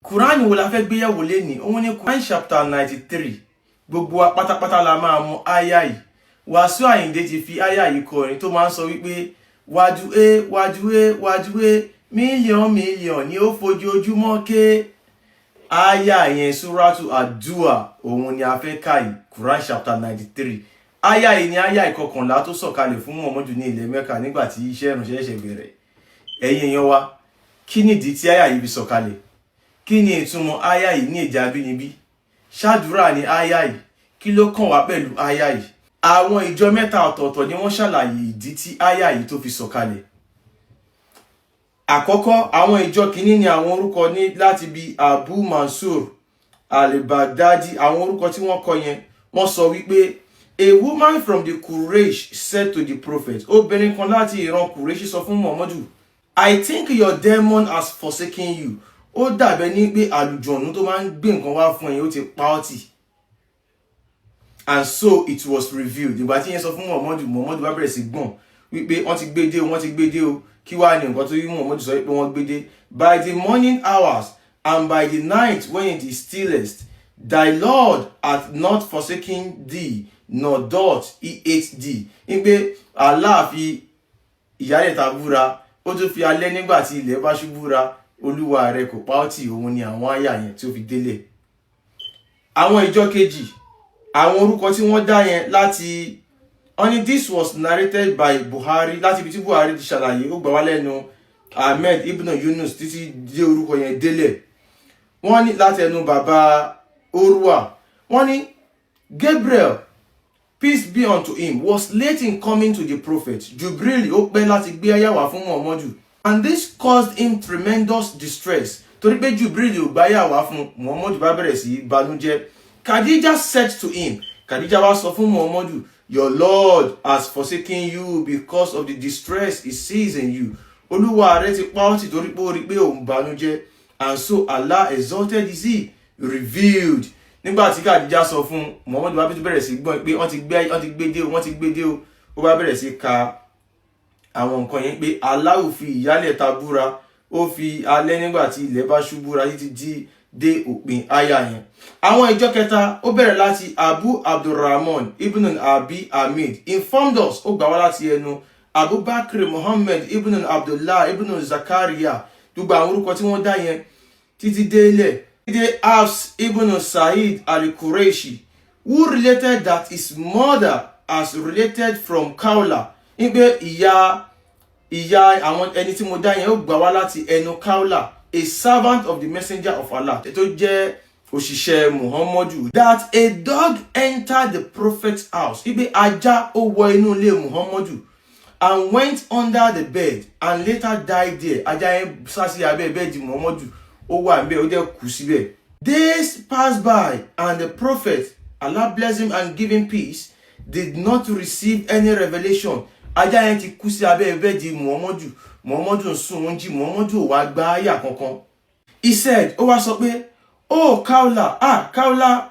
Quran wo la fẹ́ gbéyẹ̀wò lénìí? Òun ni Quran chapter 93. Gbogbo wa pátápátá la máa mú àyà yìí. Wàsíù Àyìndé ti fi àyà yìí kọrin tó máa ń sọ wípé wájú é, wájú é, wájú é, mílíọ̀n mílíọ̀n ni ó fojoojúmọ́ ké. Àyà yẹn, Suratu Àdúà, òun ni a fẹ́ kà yìí, Quran chapter 93. Àyà yìí ni àyà 11 tó sọ̀kalẹ̀ fún Muhammadu ní ilẹ̀ Mẹ́kà nígbà tí iṣẹ́ ìránṣẹ́ ṣẹ̀ṣẹ̀ bẹ̀rẹ̀. Ẹ̀yin èèyàn wa, kí nìdí tí àyà yìí fi sọ̀kalẹ̀? Kí ni ìtumọ̀ àyà yìí ní èdè abínibí? Ṣàdúrà ní àyà yìí? Kí ló kàn wá pẹ̀lú àyà yìí? Àwọn ìjọ mẹ́ta ọ̀tọ̀ọ̀tọ̀ ni wọ́n ṣàlàyé ìdí tí àyà yìí tó fi sọ̀kalẹ̀. Àkọ́kọ́, àwọn ìjọ kìíní ni àwọn orúkọ ní láti bí Abu Mansur al-Baghdadi. Àwọn orúkọ tí wọ́n kọ yẹn, wọ́n sọ wípé a woman from the Quraysh said to the prophet, obìnrin kan láti ìran Quraysh sọ fún Muhammadu, "I think your demon has forsaken you." Ó dàbẹ́ ní pé àlùjọ̀nù tó máa ń gbé nǹkan wá fún ẹ̀yin, ó ti pa ọ́ tì. And so it was revealed. Ìgbà tí yẹn sọ fún Muhammadu, Muhammadu bá bẹ̀rẹ̀ sí gbọ̀n wípé wọ́n ti gbé dé o, wọ́n ti gbé dé o. Kí wàá ní nǹkan tó yí Muhammadu sọ wípé wọ́n gbé dé? "By the morning hours and by the night when it is stillest, thy Lord hath not forsaken thee, nor doth he hate thee." Wípé Allah fi ìyálẹ̀ta búra, ó tún fi alẹ́ nígbà tí ilẹ̀ bá ṣú búra, Olúwa rẹ kò pa ọ́ tì. Òun ni àwọn àyà yẹn tí ó fi délẹ̀. Àwọn ìjọ kejì, àwọn orúkọ tí wọ́n dá yẹn láti wọ́n ní this was narrated by Buhari, láti ibi tí Buhari ti ṣàlàyé, ó gbà wá lẹ́nu Ahmed ibn Yunus títí dé orúkọ yẹn délẹ̀. Wọ́n ní láti ẹnu bàbá Urwa, wọ́n ní Gabriel, peace be unto him, was late in coming to the prophet. Jubril ó pẹ́ láti gbé àyà wá fún Muhammadu, and this caused him tremendous distress. Torí pé Jubril ò gbáyà wá fún Muhammadu, bá bẹ̀rẹ̀ sí í banújẹ́. Khadija said to him, Khadija wá sọ fún Muhammadu, "Your Lord has forsaken you because of the distress he sees in you." Olúwa rẹ ti pa ọ́ tì torí pé ó rí pé òun banújẹ́. And so Allah, exalted is he, revealed. Nígbà tí Khadija sọ fún Muhammadu, bá bẹ̀rẹ̀ sí gbọ́n pé wọ́n ti gbé dé o, wọ́n ti gbé dé o. Ó bá bẹ̀rẹ̀ sí ka àwọn nǹkan yẹn pé Allah fi ìyálẹ̀ta búra, ó fi alẹ́ nígbà tí ilẹ̀ bá ṣú búra, títí di dé òpin àyà yẹn. Àwọn ìjọ kẹta, ó bẹ̀rẹ̀ láti Abu Abdulrahman ibn Abi Hamid informed us, ó gbà wá láti ẹnu Abubakar Muhammad ibn Abdullah ibn Zakaria, gbogbo àwọn orúkọ tí wọ́n dá yẹn títí délẹ̀ dé Hafs ibn Said al-Qureshi, who related that his mother has related from Kaula, wípé ìyá àwọn ẹni tí mo dá yẹn, ó gbà wá láti ẹnu Kaula, a servant of the messenger of Allah, tó jẹ́ òṣìṣẹ́ Muhammadu, that a dog entered the prophet's house, wípé ajá ó wọ inú ilé Muhammadu, and went under the bed and later died there. Ajá yẹn sá sí abẹ́ bẹ́ẹ̀dì Muhammadu, ó wà níbẹ̀, ó dẹ̀ kú síbẹ̀. Days passed by and the prophet, Allah bless him and give him peace, did not receive any revelation. Ajá yẹn ti kú sí abẹ́ bẹ́ẹ̀dì Muhammadu. Muhammadu ń sùn, ń jí, Muhammadu ò wá gba àyà kankan. He said, ó wá sọ pé, "Oh Kaula, ah Kaula,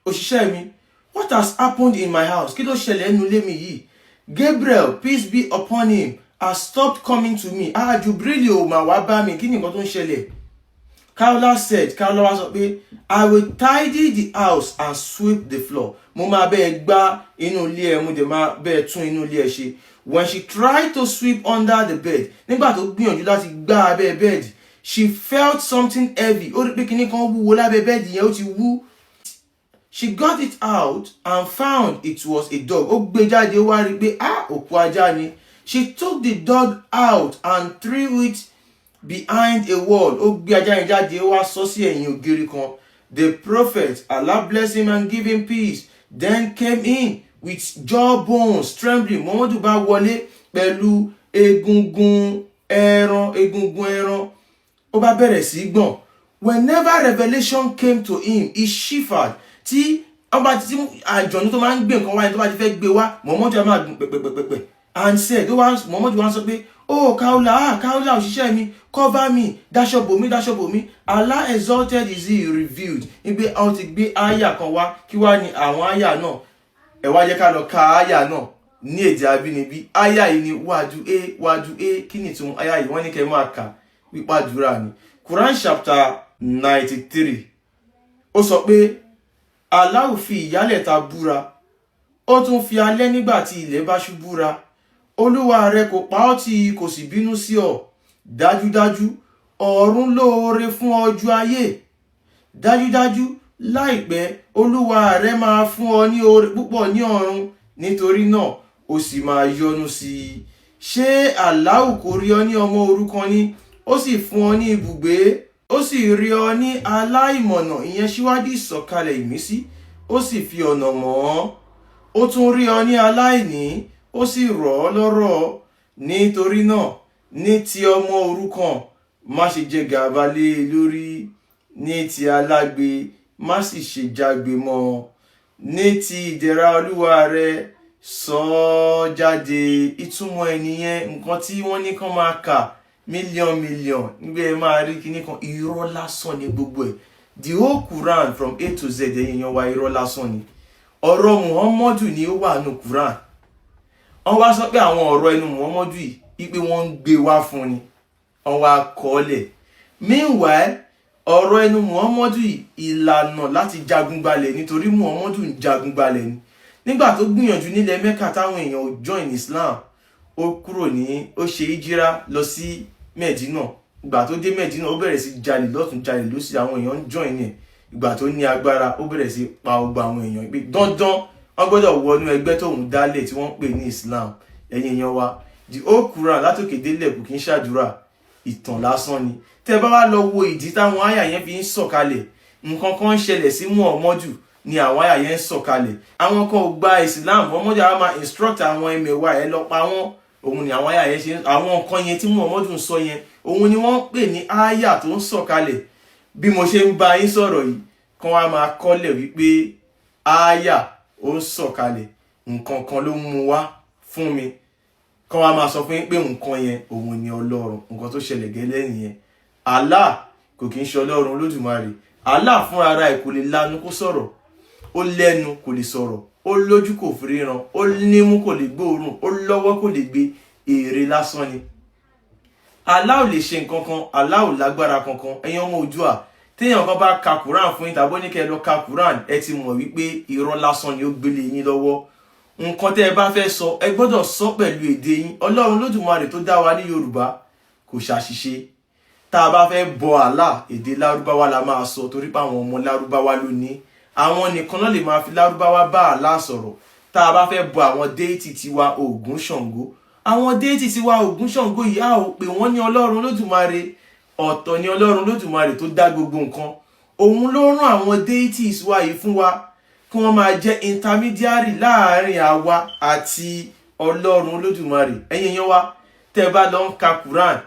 òṣìṣẹ́ mi, what has happened in my house? Kí ló ṣẹlẹ̀ nínú ilé mi yìí? Gabriel, peace be upon him, has stopped coming to me. Ah, Jubril ò mà wá bá mi. Kí ni nǹkan tó ń ṣẹlẹ̀?" Kaula said, Kaula wá sọ pé, "I will tidy the house and sweep the floor." Mo máa bẹ́ẹ̀ gbá inú ilé ẹ, mo dẹ̀ máa bẹ́ẹ̀ tún inú ilé ẹ ṣe. When she tried to sweep under the bed, nígbà tó gbìyànjú láti gbá abẹ́ bed, she felt something heavy. Ó rí pé kinní kan wúwo lábẹ́ bẹ́ẹ̀dì yẹn, ó ti wú. She got it out and found it was a dog. Ó gbé jáde, ó wá rí pé, ah, òkú ajá ni. She took the dog out and threw it behind a wall. Ó gbé ajá yẹn jáde, ó wá sọ sí ẹ̀yìn ògiri kan. The prophet, Allah bless him and give him peace, then came in with jaw bones trembling. Muhammadu bá wọlé pẹ̀lú egungun ẹran, egungun ẹran. Ó bá bẹ̀rẹ̀ sí í gbọ̀n. Whenever revelation came to him, he shivered. Tí wọ́n bá ti tí àjọ̀nú tó máa ń gbé nǹkan wáyé tó bá ti fẹ́ gbé wá, Muhammadu á máa gbọ̀n pẹ̀pẹ̀pẹ̀pẹ̀. And said, ó wá, Muhammadu wá sọ pé, "Oh Kaula, ah Kaula, òṣìṣẹ́ mi, cover me, dáṣọ bò mí, dáṣọ bò mí. Allah, exalted is he, revealed." Wípé àwọn ti gbé àyà kan wá. Kí wá ní àwọn àyà náà? Ẹ wá jẹ́ ká lọ ka àyà náà ní èdè abínibí. Àyà yìí ni wájú a, wájú a. Kí ni ìtumọ̀ àyà yìí? Wọ́n ní kẹ́ máa kà wípé àdúrà ni. Quran chapter 93. Ó sọ pé Allahu fi ìyálẹ̀ta búra, ó tún fi alẹ́ nígbà tí ilẹ̀ bá ṣú búra. Olúwa rẹ kò pa ọ́ tì, kò sì bínú sí ọ. Dájúdájú, ọ̀run lóore fún ọ ju ayé. Dájúdájú, láìpẹ́ Olúwa rẹ máa fún ọ ní oore púpọ̀ ní ọ̀run, nítorí náà ó sì máa yọ́nú sí i. Ṣé Allahu kò rí ọ ní ọmọ òrukàn ni, ó sì fún ọ ní ibùgbé? Ó sì rí ọ ní aláìmọ̀nà, ìyẹn síwájú ìsọ̀kalẹ̀ ìmísí, ó sì fi ọ̀nà mọ̀ ọ́. Ó tún rí ọ ní aláìní, ó sì rọ̀ ọ́ lọ́rọ̀. Nítorí náà, ní ti ọmọ òrukàn, má ṣe jẹ gàba lé e lórí; ní ti alágbe, má sì ṣe jágbe mọ́ ọ. Ní ti ìdẹ̀ra Olúwa rẹ, sọ ọ́ jáde. Ìtumọ̀ ẹ̀ nìyẹn. Nǹkan tí wọ́n ní kán máa kà mílíọ̀n mílíọ̀n nígbà ẹ máa rí kíní kan, irọ́ lásán ni gbogbo ẹ̀. The whole Quran from A to Z, ẹ̀yin èèyàn wa, irọ́ lásán ni. Ọ̀rọ̀ Muhammadu ni ó wà nù Quran. Wọ́n wá sọ pé àwọn ọ̀rọ̀ ẹnu Muhammadu yìí wípé wọ́n ń gbé wá fún ni, wọ́n wá kọ́ ọ́ lẹ̀. Meanwhile, ọ̀rọ̀ ẹnu Muhammadu yìí, ìlànà láti jagun gbalẹ̀, nítorí Muhammadu ń jagun gbalẹ̀ ni. Nígbà tó gbìyànjú nílẹ̀ Mẹ́kà táwọn èèyàn ò join Islam, ó kúrò ní, ó ṣe ìjírá lọ sí Mẹ̀dínà. Ìgbà tó dé Mẹ̀dínà, ó bẹ̀rẹ̀ sí jalè lọ́tún, jalè lósì, àwọn èèyàn ń join ẹ̀. Ìgbà tó ní agbára, ó bẹ̀rẹ̀ sí pa ọgbà àwọn èèyàn pé dandan, wọ́n gbọ́dọ̀ wọnú ẹgbẹ́ tóun dálẹ̀ tí wọ́n ń pè ní Islam. Ẹ̀yin èèyàn wa, the whole Quran látòkè délẹ̀ kò kí ń ṣàdúrà, ìtàn lásán ni. Tẹ́ bá wá lọ wo ìdí táwọn àyà yẹn fi ń sọ̀kalẹ̀, nǹkan kan ń ṣẹlẹ̀ sí Muhammadu ni àwọn àyà yẹn ń sọ̀kalẹ̀. Àwọn kan ò gba Islam, Muhammadu á máa instruct àwọn ẹmẹ̀wà ẹ̀ lọ pa wọ́n. Òun ni àwọn àyà yẹn ṣe. Àwọn nǹkan yẹn tí Muhammadu ń sọ yẹn, òun ni wọ́n ń pè ní àyà tó ń sọ̀kalẹ̀. Bí mo ṣe ń bá yín sọ̀rọ̀ yìí, kán wá máa kọ́lẹ̀ wípé àyà ó ń sọ̀kalẹ̀, nǹkan kan ló mú wá fún mi, kán wá máa sọ fún yín pé nǹkan yẹn, òun ni Ọlọ́run. Nǹkan tó ṣẹlẹ̀ gẹ́lẹ́ nìyẹn. Allah kò kí ń ṣe Ọlọ́run Olódùmarè. Allah fúnra ara ẹ̀ kò lè lanu kó sọ̀rọ̀. Ó lẹ́nu, kò lè sọ̀rọ̀. Ó lójú, kò fi ríran. Ó nímú, kò lè gbóòórùn. Ó lọ́wọ́, kò lè gbé. Èrè lásán ni. Allah ò lè ṣe nǹkan kan. Allah ò lágbára kankan. Ẹ̀yin ọmọ Oòduà, téèyàn kan bá ka Quran fún yín tàbí ó ní kẹ́ ẹ lọ ka Quran, ẹ ti mọ̀ wípé irọ́ lásán ni ó gbélé yín lọ́wọ́. Nǹkan tẹ́ ẹ bá fẹ́ sọ, ẹ gbọ́dọ̀ sọ pẹ̀lú èdè yín. Ọlọ́run Lódùmarè tó dá wa ní Yorùbá kò ṣàṣìṣe. Tá a bá fẹ́ bọ Allah, èdè Lárúbáwá la máa sọ, torí pé àwọn ọmọ Lárúbáwá ló ní. Àwọn nìkan náà lè máa fi Lárúbáwá bá Allah sọ̀rọ̀. Tá a bá fẹ́ bọ àwọn deity tiwa, Ògún, Ṣàngó, àwọn deity tiwa, Ògún, Ṣàngó yìí, a ò pè wọ́n ní Ọlọ́run Lódùmarè. Ọ̀tọ̀ ni Ọlọ́run Lódùmarè tó dá gbogbo nǹkan. Òun ló rán àwọn deities wa yìí fún wa kí wọ́n máa jẹ́ intermediary láàárín àwa àti Ọlọ́run Olódùmarè. Ẹ̀yin èèyàn wa, tẹ́ ẹ bá lọ ń ka Quran,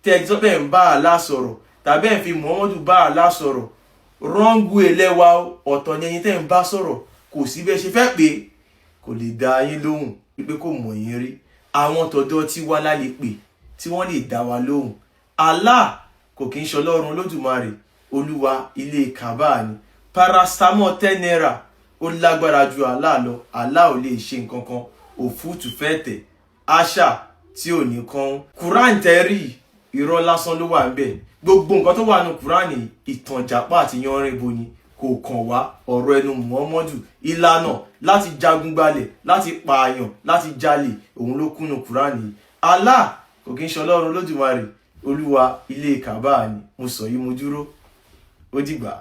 tẹ́ ẹ sọ pé ẹ̀ ń bá Allah sọ̀rọ̀ tàbí ẹ̀ ń fi Muhammadu bá Allah sọ̀rọ̀, wrong way lẹ́wà. Ọ̀tọ̀ ni ẹ̀yin tẹ́ ń bá sọ̀rọ̀. Kò sí bẹ́ẹ̀ ṣe fẹ́ pé kò lè dá yín lóhùn, wípé kò mọ̀ yín rí. Àwọn tọ̀dọ̀ tí wá lálẹ́ pè tí wọ́n lè dá wa lóhùn. Allah kò kí ń ṣe Ọlọ́run Olódùmarè. Olúwa ilé Kaaba ni. Paracetamol 10 naira, ó lágbára ju Allah lọ. Allah ò lè ṣe nǹkan kan. Òfútù fẹ́ tẹ̀ àṣà tí ò ní kan. Quran tẹ́rì, irọ́ lásán ló wà níbẹ̀. Gbogbo nǹkan tó wà nù Quran, ìtàn ìjàpá àti yanrìnbo ni, kò kàn wá. Ọ̀rọ̀ ẹnu Muhammadu, ìlànà láti jagun gbalẹ̀, láti pààyàn, láti jalè, òun ló kúnnù Quran yìí. Allah kò kí ń ṣe Ọlọ́run Olódùmarè. Olúwa ilé Kaaba ni. Mo sọ yìí, mo dúró. Ó dìgbà.